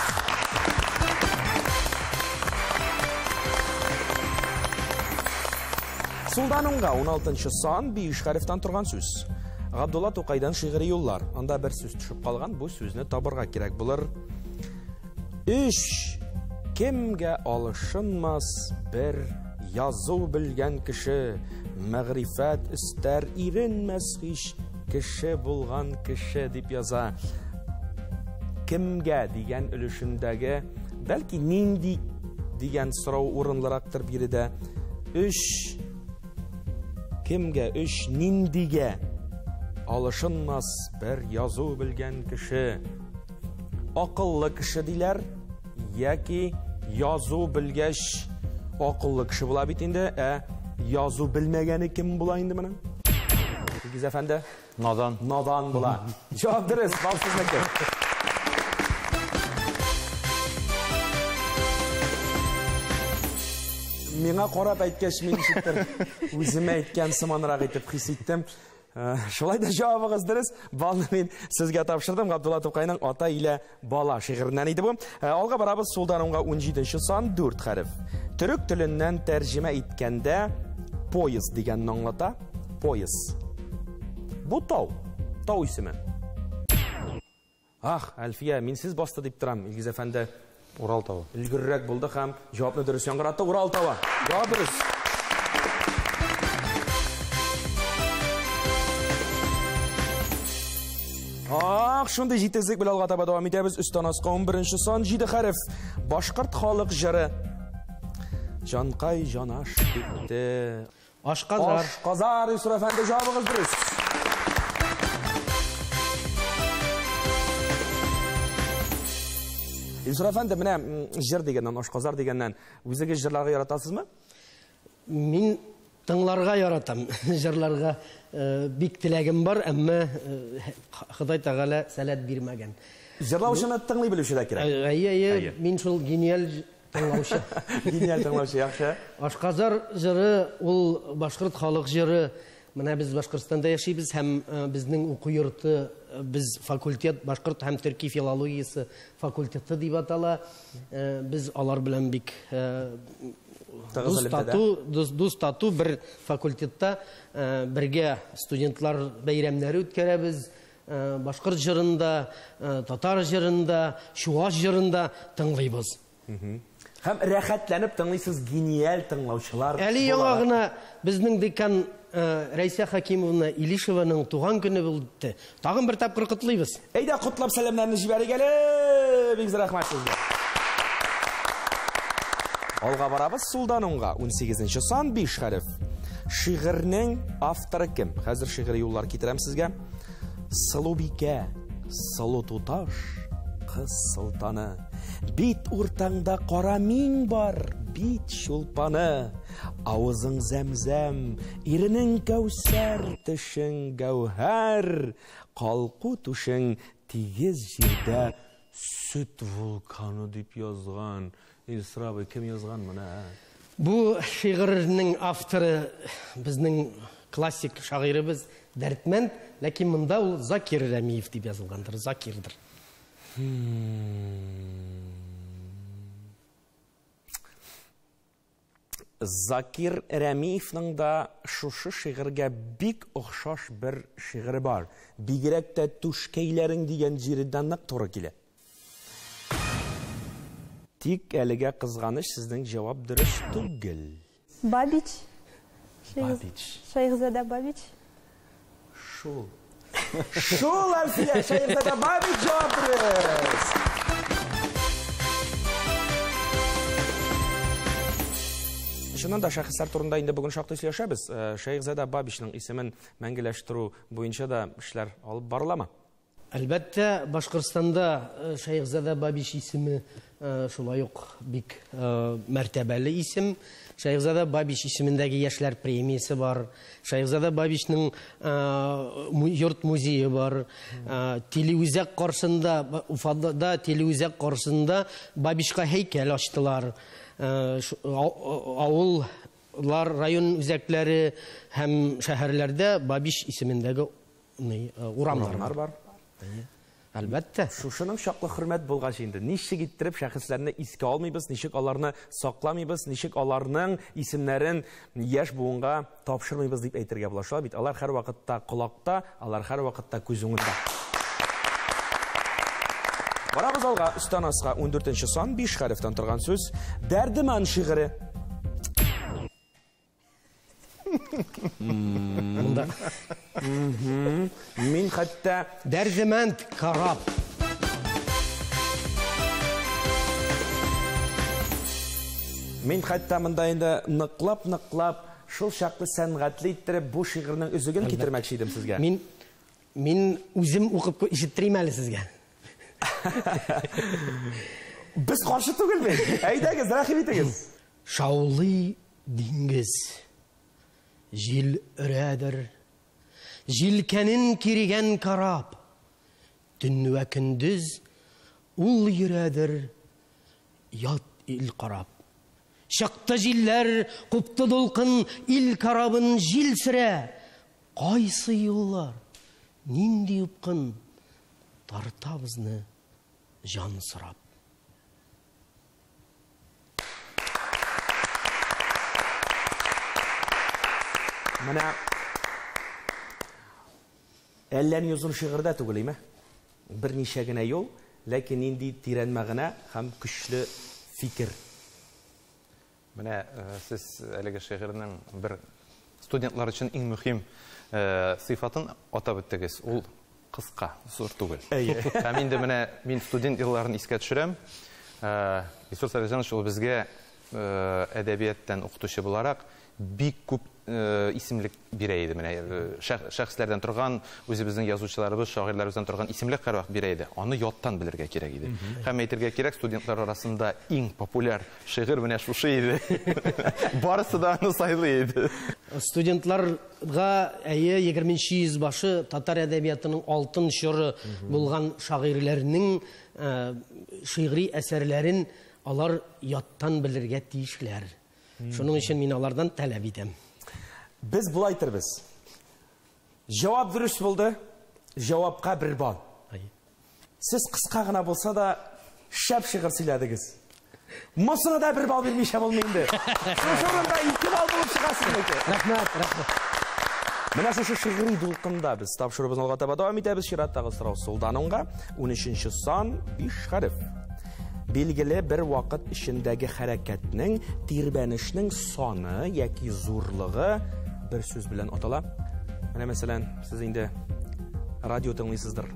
Сулдан уңга 16 сан 5 хәрефтән торган сүз. Габдулла Тукайдан шигъри юллар. Анда бер сүз төшеп калган, бу сүзне табырга кирәк булыр. 3 кемгә алышынмас бер язу белгән кеше, мәгърифәт өстәр иренмәс һич кеше булган кеше дип яза. Кемгә дигән өлешендәге, бәлки нинди дигән сорау урынлырактыр биредә. 3 кемгә, 3 ниндигә алышынмас бер язу белгән кеше. Акыллы кеше диләр, яки язу белгәч акыллы кеше була бит инде, ә язу белмәгәне кем була инде моның? Илгиз әфәнде? Надан. Надан була. Җавап дөрес, бал сезнеке. Миңа карап әйткәч, мин ничектер үземә әйткән сыманрак итеп хис иттем. Шулай да җавабыгыз дөрес. Балны мин сезгә тапшырдым. Габдулла Тукайның Ата илә бала шигыреннән иде бу. Алга барабыз, сулдан уңга 17 сан, 4 хәреф. Төрек теленнән тәрҗемә иткәндә поезд дигәнне аңлата. Поезд. Бу тау. Тау исеме. Ах, Әлфия, мин сез басты дип торам, Илгиз әфәнде. Урал тавы. Өлгеррәк булды һәм җавапны дөрес яңгыратты. Урал тавы. Җавап дөрес. Ах, шундый җитезлек белән алга таба дәвам итәбез. Өстән аска 11 сан, 7 хәреф. Башкорт халык җыры. Җанкай җанаш китте. Ашказар. Ашказар, Илсур әфәнде, җавабыгыз дөрес. Илсур әфәнде, менә җыр дигәннән, ашказар дигәннән, үзегез җырларга яратасызмы? Мин тыңларга яратам. Җырларга бик теләгем бар, әмма Ходай Тәгалә сәләт бирмәгән. Җырлаучыны тыңлый белүче дә кирәк. Әйе, әйе, мин шул гениаль тыңлаучы. Гениаль тыңлаучы, яхшы. Ашказар җыры ул башкорт халык җыры. Менә без Башкортстанда яшибез һәм безнең уку йорты, без факультет башкорт һәм төрки филологиясе факультеты дип атала. Без алар белән бик дус тату бер факультетта бергә студентлар бәйрәмнәре үткәрәбез. Башкорт җырында, татар җырында, чуаш җырында тыңлыйбыз. Һәм рәхәтләнеп тыңлыйсыз, гениаль тыңлаучылар. Әле яңа гына безнең декан Рәйсә Хакимовна Илишеваның туган көне булды. Тагын бер тапкыр котлыйбыз. Әйдә, котлап сәламнәрне җибәрик әле. Бик зур рәхмәт сезгә. Алга барабыз, сулдан уңга. 18 сан, 5 хәреф. Шигырьнең авторы кем? Хәзер шигырь юллар китерәм сезгә. Сылубикә, сылу туташ, кыз солтаны. Бит уртаңда кара миң бар, бит чулпаны. Авызың зәмзәм, иренең кәүсәр, тешең гәүһәр, калку түшең тигез җирдә сөт вулканы дип язган. Илсур абый, кем язган моны? Бу шигырьнең авторы безнең классик шагыйребез Дәрдмәнд, ләкин монда ул Закир Рәмиев дип язылгандыр, Закирдыр. Закир Рәмиевның да шушы шигырьгә бик охшаш бер шигыре бар. Бигрәк тә түшкәйләрең дигән җиреннән нык туры килә. Тик әлегә кызганыч, сезнең җавап дөрес түгел. Бабич. Бабич. Шәйхзадә Бабич. Шул. Шул, Әлфия, Шәйхзадә Бабич җавап дөрес. Чыннан да шәхесләр турында инде бүген шактый сөйләшәбез. Шәйхзадә Бабичның исемен мәңгеләштерү буенча да эшләр алып барыламы? Әлбәттә, Башкортстанда Шәйхзадә Бабич исеме шулай ук бик мәртәбәле исем. Шәйхзадә Бабич исемендәге яшьләр премиясе бар. Шәйхзадә Бабичның йорт музее бар. Телеүзәк каршында, Уфада телеүзәк каршында Бабичка һәйкәл ачтылар. Авыллар, район үзәкләре һәм шәһәрләрдә Бабич исемендәге урамнар бар. Әлбәттә. Шушының чаклы хөрмәт булгач инде, ничек иттереп шәхесләрне искә алмыйбыз, ничек аларны сакламыйбыз, ничек аларның исемнәрен яшь буынга тапшырмыйбыз дип әйтергә була. Шулай бит, алар һәр вакытта колакта, алар һәр вакытта күз уңында. Барабыз алга, өстән аска, 14 сан, 5 хәрефтән торган сүз. Дәрдемән шигыре. Монда. Мин хәтта Дәрдемәнд карап. Мин хәтта монда инде ныклап-ныклап шул чаклы сәнгатьле иттереп бу шигырьнең өзеген китермәкче идем сезгә. Мин үзем укып ишеттерим әле сезгә. Без каршы түгел бит. Әйдәгез, рәхим итегез. Шаулый диңгез. Җил өрәдер. Җилкәнен кирегән карап. Төн вә көндез ул йөрәдер. Ят ил карап. Чыкты җилләр, купты дулкын, ил карабын җил сөрә. Кайсы юллар, нинди упкын, тарта безне җан сорап. Менә әллә ни озын шигырь дә түгел, име? Берничә генә юл, ләкин нинди тирән мәгънә һәм көчле фикер. Менә сез әлеге шигырьнең бер студентлар өчен иң мөһим сыйфатын атап үттегез. Ул кыска, зур түгел. Һәм инде менә мин студент елларын искә төшерәм. Илсур Сабирҗанович ул безгә әдәбияттан укытучы буларак бик күп исемлек бирә иде. Менә шәхесләрдән торган, үзебезнең язучыларыбыз, шагыйрьләребездән торган исемлек һәрвакыт бирә иде. Аны яттан белергә кирәк иде. Һәм әйтергә кирәк, студентлар арасында иң популяр шигырь менә шушы иде. Барысы да аны сайлый иде. Студентларга әйе 20-нче йөз башы татар әдәбиятының алтын чоры булган шагыйрьләрнең шигъри әсәрләрен алар яттан белергә тиешләр. Шуның өчен мин алардан таләп итәм. Без болай әйтербез. Җавап дөрес булды. Җавапка 1 балл. Сез кыска гына булса да шәп шигырь сөйләдегез. Монысына да 1 балл бирмичә булмый инде. Шушы урында 2 балл булып чыгасыз инде. Рәхмәт, рәхмәт. Менә шушы шигъри дулкында без тапшыруыбызны алга таба дәвам итәбез. Чираттагы сорау сулдан уңга. 13 сан, 5 хәреф. Билгеле бер вакыт эчендәге хәрәкәтнең, тирбәнешнең саны яки зурлыгы бер сүз белән атала. Менә мәсәлән, сез инде радио тыңлыйсыздыр.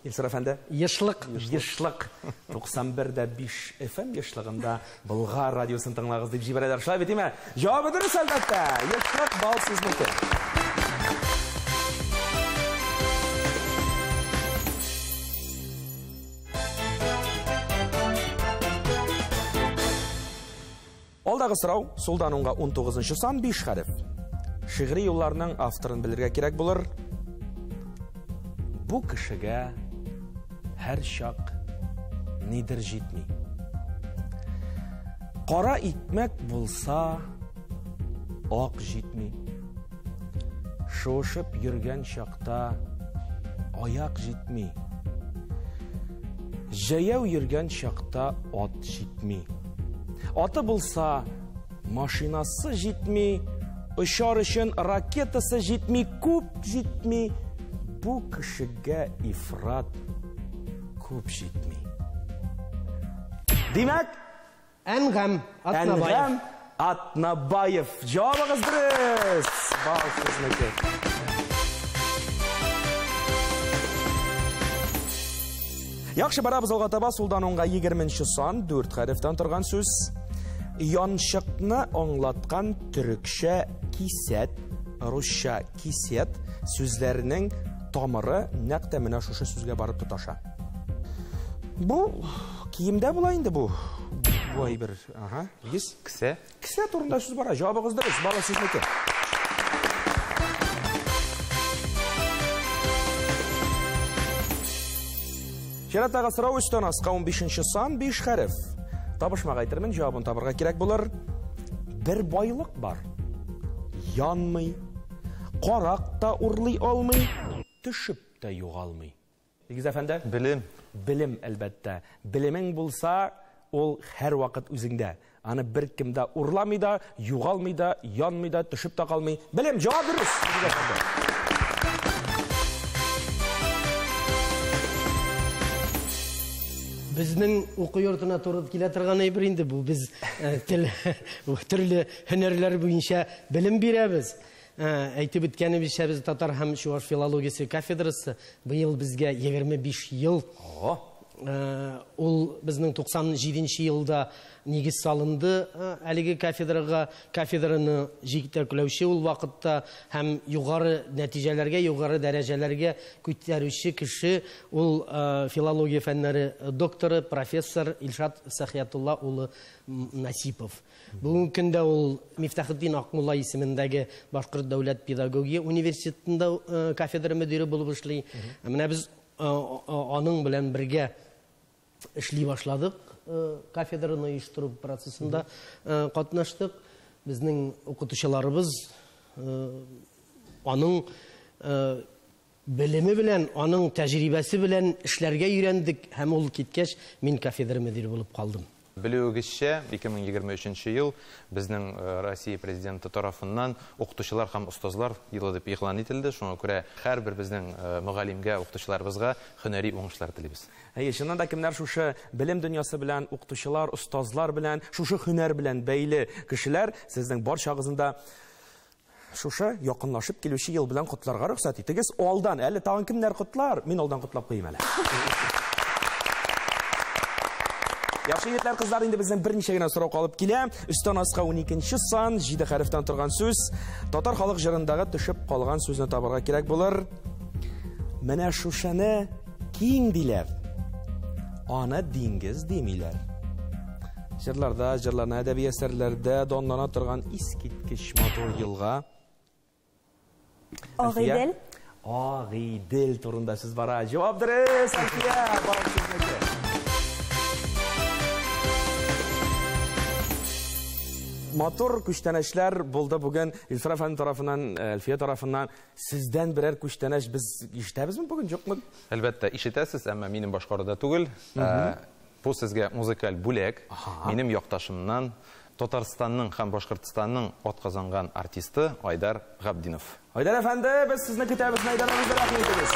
Илсур әфәнде? Ешлык. Ешлык. 91,5 FM ешлыгында Болгар радиосын тыңлагыз дип җибәрәләр. Шулай бит, димә? Җавабы дөрес, әлбәттә. Ешлык бал сезнеке. Алдагы сорау, сулдан уңга 19 сан, 5 хәреф. Шигъри юлларның авторын белергә кирәк булыр. Бу кешегә һәр чак нидер җитми. Кара икмәк булса, ак җитми. Шуышып йөргән чакта аяк җитми. Җәяү йөргән чакта ат җитми. Аты булса, машинасы җитми, очар өчен ракетасы җитми, күп җитми. Бу кешегә ифрат күп җитми. Димәк, Әнгам Атнабаев. Әнгам Атнабаев. Җавабыгыз дөрес. Бал сезнеке. Яхшы, барабыз алга таба. Сулдан уңга 20 сан, 4 хәрефтән торган сүз. Янчыкны аңлаткан төрекчә кисәт, русча кисет сүзләренең тамыры нәкъ тә менә шушы сүзгә барып тоташа. Бу киемдә була инде бу. Бу әйбер. Ага, Илгиз. Кесә. Кесә турында сүз бара. Җавабыгыз дөрес, бала сезнеке. Чираттагы сорау өстән аска 15 сан, 5 хәреф. Табышмак әйтермен, җавабын табырга кирәк булыр. Бер байлык бар. Янмый, карак та урлый алмый, төшеп тә югалмый. Илгиз әфәнде? Белем. Белем, әлбәттә. Белемең булса, ул һәр вакыт үзеңдә. Аны бер кем дә урламый да, югалмый да, янмый да, төшеп тә калмый. Белем, җавап дөрес, Илгиз әфәнде. Безнең уку йортына туры килә торган әйбер инде бу. Без төрле һөнәрләр буенча белем бирәбез. Әйтеп үткәнебезчә, без татар һәм чуаш филологиясе кафедрасы быел безгә 25 ел. Ул безнең 97 елда нигез салынды әлеге кафедрага. Кафедраны җитәкләүче ул вакытта һәм югары нәтиҗәләргә, югары дәрәҗәләргә күтәрүче кеше ул филология фәннәре докторы, профессор Илшат Сәхиятулла улы Насипов. Бүгенге көндә ул Мифтахетдин Акмулла исемендәге Башкорт дәүләт педагогия университетында кафедра мөдире булып эшли. Менә без аның белән бергә эшли башладык, кафедраны оештыру процессында катнаштык. Безнең укытучыларыбыз аның белеме белән, аның тәҗрибәсе белән эшләргә өйрәндек һәм ул киткәч мин кафедра мөдире булып калдым. Белүегезчә, 2023 ел безнең Россия президенты тарафыннан укытучылар һәм остазлар елы дип игълан ителде. Шуңа күрә һәрбер безнең мөгаллимгә, укытучыларыбызга һөнәри уңышлар телибез. Әйе, чыннан да кемнәр шушы белем дөньясы белән, укытучылар, остазлар белән, шушы һөнәр белән бәйле кешеләр, сезнең барчагызны да шушы якынлашып килүче ел белән котларга рөхсәт итегез. Алдан әле тагын кемнәр котлар? Мин алдан котлап куйым әле. Яхшы егетләр, кызлар, инде безнең берничә генә сорау калып килә. Өстән аска 12 сан, 7 хәрефтән торган сүз. Татар халык җырындагы төшеп калган сүзне табарга кирәк булыр. Менә шушыны киң диләр. Аны диңгез димиләр. Җырларда, җырларна, әдәби әсәрләрдә данлана торган искиткеч матур елга. Агыйдел. Агыйдел турында сүз бара. Җавап дөрес, Әлфия. Бал сезнеке. Матур күчтәнәчләр булды бүген Илсур әфәнде тарафыннан, Әлфия тарафыннан. Сездән берәр күчтәнәч без ишетәбезме бүген, юкмы? Әлбәттә, ишетәсез, әмма минем башкаруда түгел. Бу сезгә музыкаль бүләк. Минем якташымнан, Татарстанның һәм Башкортстанның атказанган артисты Айдар Габдинов. Айдар әфәнде, без сезне көтәбез, мәйданыбызда рәхим итегез.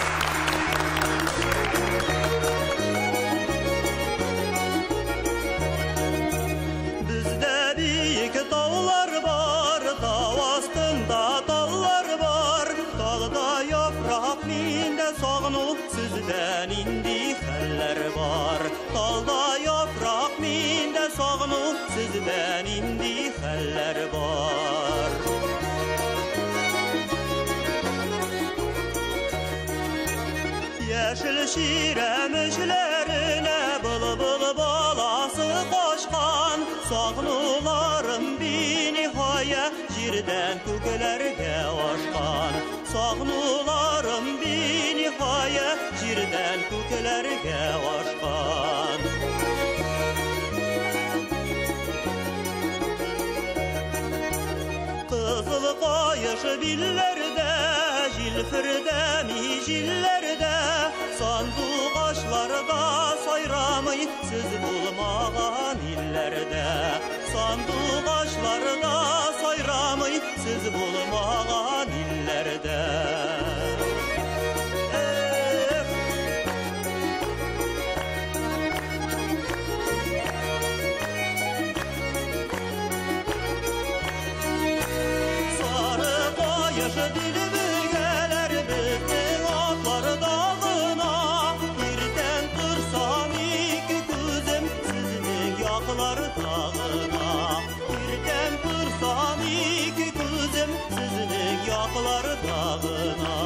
Бездә биек таулар бар, тау астында таллар бар. Талда яфрак, миндә сагыну, сездә нинди хәлләр бар? Талда яфрак, миндә сагыну, сездә нинди хәлләр бар? Яшел чирәм эчләренә былбыл баласы качкан, сагынуларым биниһая җирдән күкләргә ашкан. Сагынуларым биниһая җирдән күкләргә ашкан. Кызыл каеш билләрдә, җилфердәми җилләрдә, сандугачларда сайрамый сез булмаган илләрдә. Сандугачларда сайрамый сез булмаган илләрдә. Эх! Сары каеш дилбегәләр безнең атларда гына. Иртән торсам ике күзем сезнең якларда гына. Иртән торсам ике күзем сезнең якларда гына.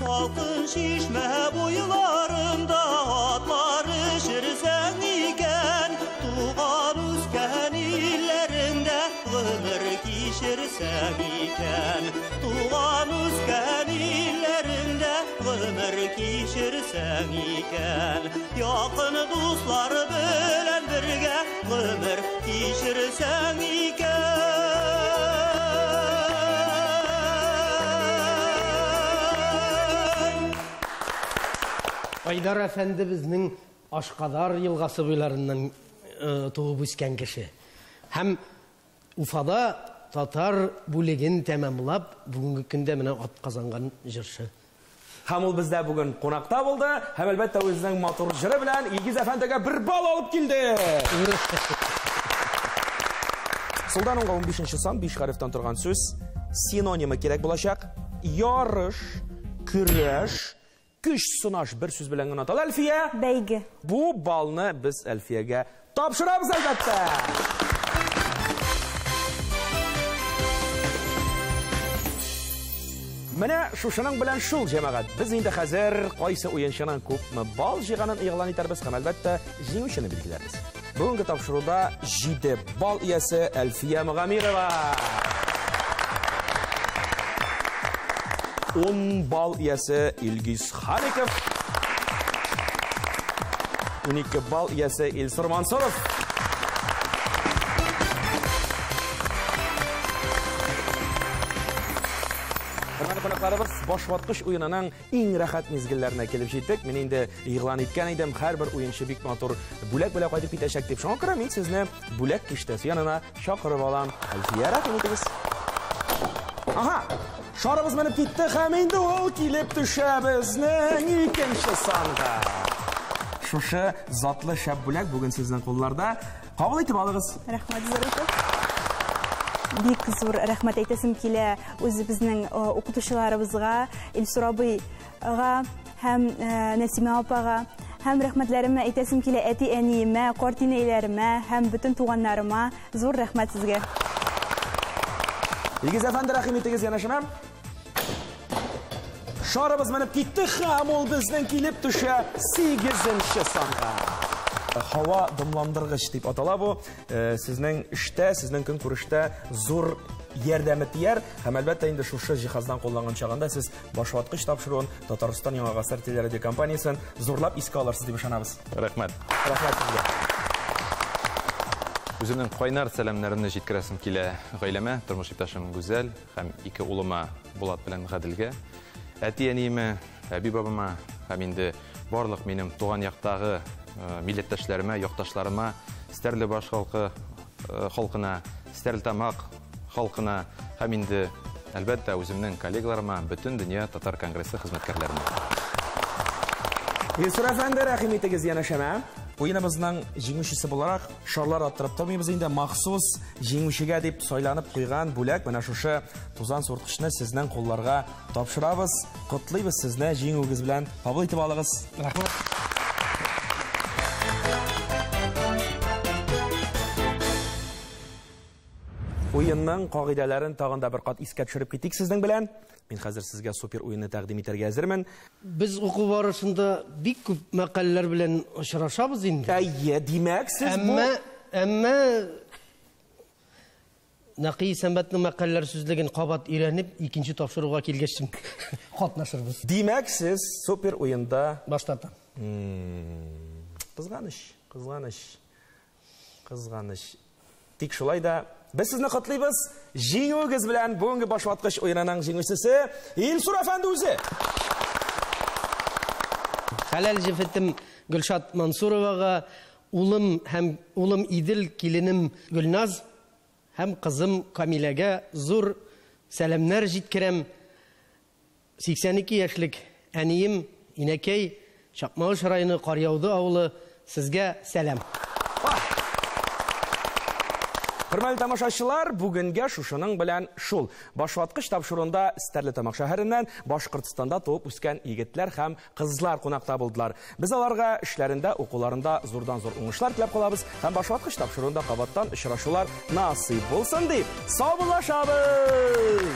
Салкын чишмә буйларында атлар эчерсәң икән, туган үскән илләреңдә гомер кичерсәң икән. Туган үскән илләреңдә гомер кичерсәң икән. Якын дуслар белән бергә гомер кичерсәң икән. Айдар әфәнде безнең Ашкадар елгасы буйларыннан туып үскән кеше. Һәм Уфада татар бүлеген тәмамлап, бүгенге көндә менә атказанган җырчы. Һәм ул бездә бүген кунакта булды, һәм әлбәттә үзенең матур җыры белән Илгиз әфәндегә бер бал алып килде. Сулдан уңга 15 сан, 5 хәрефтән торган сүз, синонимы кирәк булачак. Ярыш, көрәш, көч сынаш бер сүз белән генә атала. Әлфия. Бәйге. Бу балны без Әлфиягә тапшырабыз әлбәттә. Менә шушының белән шул, җәмәгать. Без инде хәзер кайсы уенчының күпме бал җыйганын игълан итәрбез һәм әлбәттә җиңүчене билгеләрбез. Бүгенге тапшыруда 7 бал иясе Әлфия Мөгамирова. 10 бал иясе Илгиз Халиков. 12 бал иясе Илсур Мансуров. Хөрмәтле кунакларыбыз, башваткыч уенының иң рәхәт мизгелләренә килеп җиттек. Мин инде игълан иткән идем, һәрбер уенчы бик матур бүләк белән кайтып китәчәк дип. Шуңа күрә мин сезне бүләк киштәсе янына чакырып алам. Әлфия, рәхим итегез. Аһа, шарыбыз менеп китте һәм инде ул килеп төшә безнең икенче санга. Шушы затлы шәп бүләк бүген сезнең кулларда. Кабул итеп алыгыз. Рәхмәт зур. Бик зур рәхмәт әйтәсем килә үзебезнең укытучыларыбызга. Илсур абый апага һәм Нәсимә апага. Һәм рәхмәтләремне әйтәсем килә әти-әниемә, картинәйләремә һәм бөтен туганнарыма. Зур рәхмәт сезгә. Илгиз әфәнде, рәхим итегез янәшәмә. Шарыбыз менеп китте һәм ул безнең килеп төшә 8-нче санга. Һава дымландыргыч дип атала бу. Сезнең эштә, сезнең көнкүрештә зур ярдәме тияр һәм әлбәттә инде шушы җиһаздан кулланган чагында сез башваткыч тапшыруын Татарстан Яңа гасыр телерадиокомпаниясен зурлап искә алырсыз дип ышанабыз. Рәхмәт. Рәхмәт сезгә. Үземнең кайнар сәламнәремне җиткерәсем килә гаиләмә, тормыш иптәшем Гүзәл һәм ике улыма Булат белән Гаделгә, әти-әниемә, әби-бабама һәм инде барлык минем туган яктагы милләттәшләремә, якташларыма, Стәрлебаш халкы халкына, Стәрлетамак халкына һәм инде әлбәттә үземнең коллегаларыма, бөтен дөнья татар конгрессы хезмәткәрләренә. Илсур әфәнде, рәхим итегез янәшәмә. Уеныбызның җиңүчесе буларак шарлар аттырып тормыйбыз инде, махсус җиңүчегә дип сайланып куйган бүләк менә шушы тузан суырткычны сезнең кулларга тапшырабыз. Котлыйбыз сезне җиңүегез белән. Кабул итеп алыгыз. Рәхмәт. Уенның кагыйдәләрен тагын да бер кат искә төшереп китик сезнең белән. Мин хәзер сезгә супер уенны тәкъдим итәргә әзермен. Без уку барышында бик күп мәкальләр белән очрашабыз инде. Әйе, димәк, сез бу Әмма Нәкый Исәнбәтнең мәкальләр сүзлеген кабат өйрәнеп, икенче тапшыруга килгәч катнашырбыз. Димәк, сез супер уенда баш тартам. Кызганыч, кызганыч. Кызганыч. Тик шулай да без сезне котлыйбыз. Җиңүегез белән бүгенге башваткыч уенының җиңүчесе Илсур әфәнде үзе. Хәләл җефетем Гөлшат Мансуровага, улым һәм улым Идел, киленем Гөлназ һәм кызым Камиләгә зур сәламнәр җиткерәм. 82 яшьлек әнием Инәкәй, Чакмагыш районы Каръяуды авылы, сезгә сәлам. Хөрмәтле тамашачылар, бүгенгә шушының белән шул. Башваткыч тапшыруында Стәрлетамак шәһәреннән Башкортстанда туып үскән егетләр һәм кызлар кунакта булдылар. Без аларга эшләрендә, укуларында зурдан-зур уңышлар теләп калабыз һәм башваткыч тапшыруында кабаттан очрашулар насыйп булсын дип саубуллашабыз.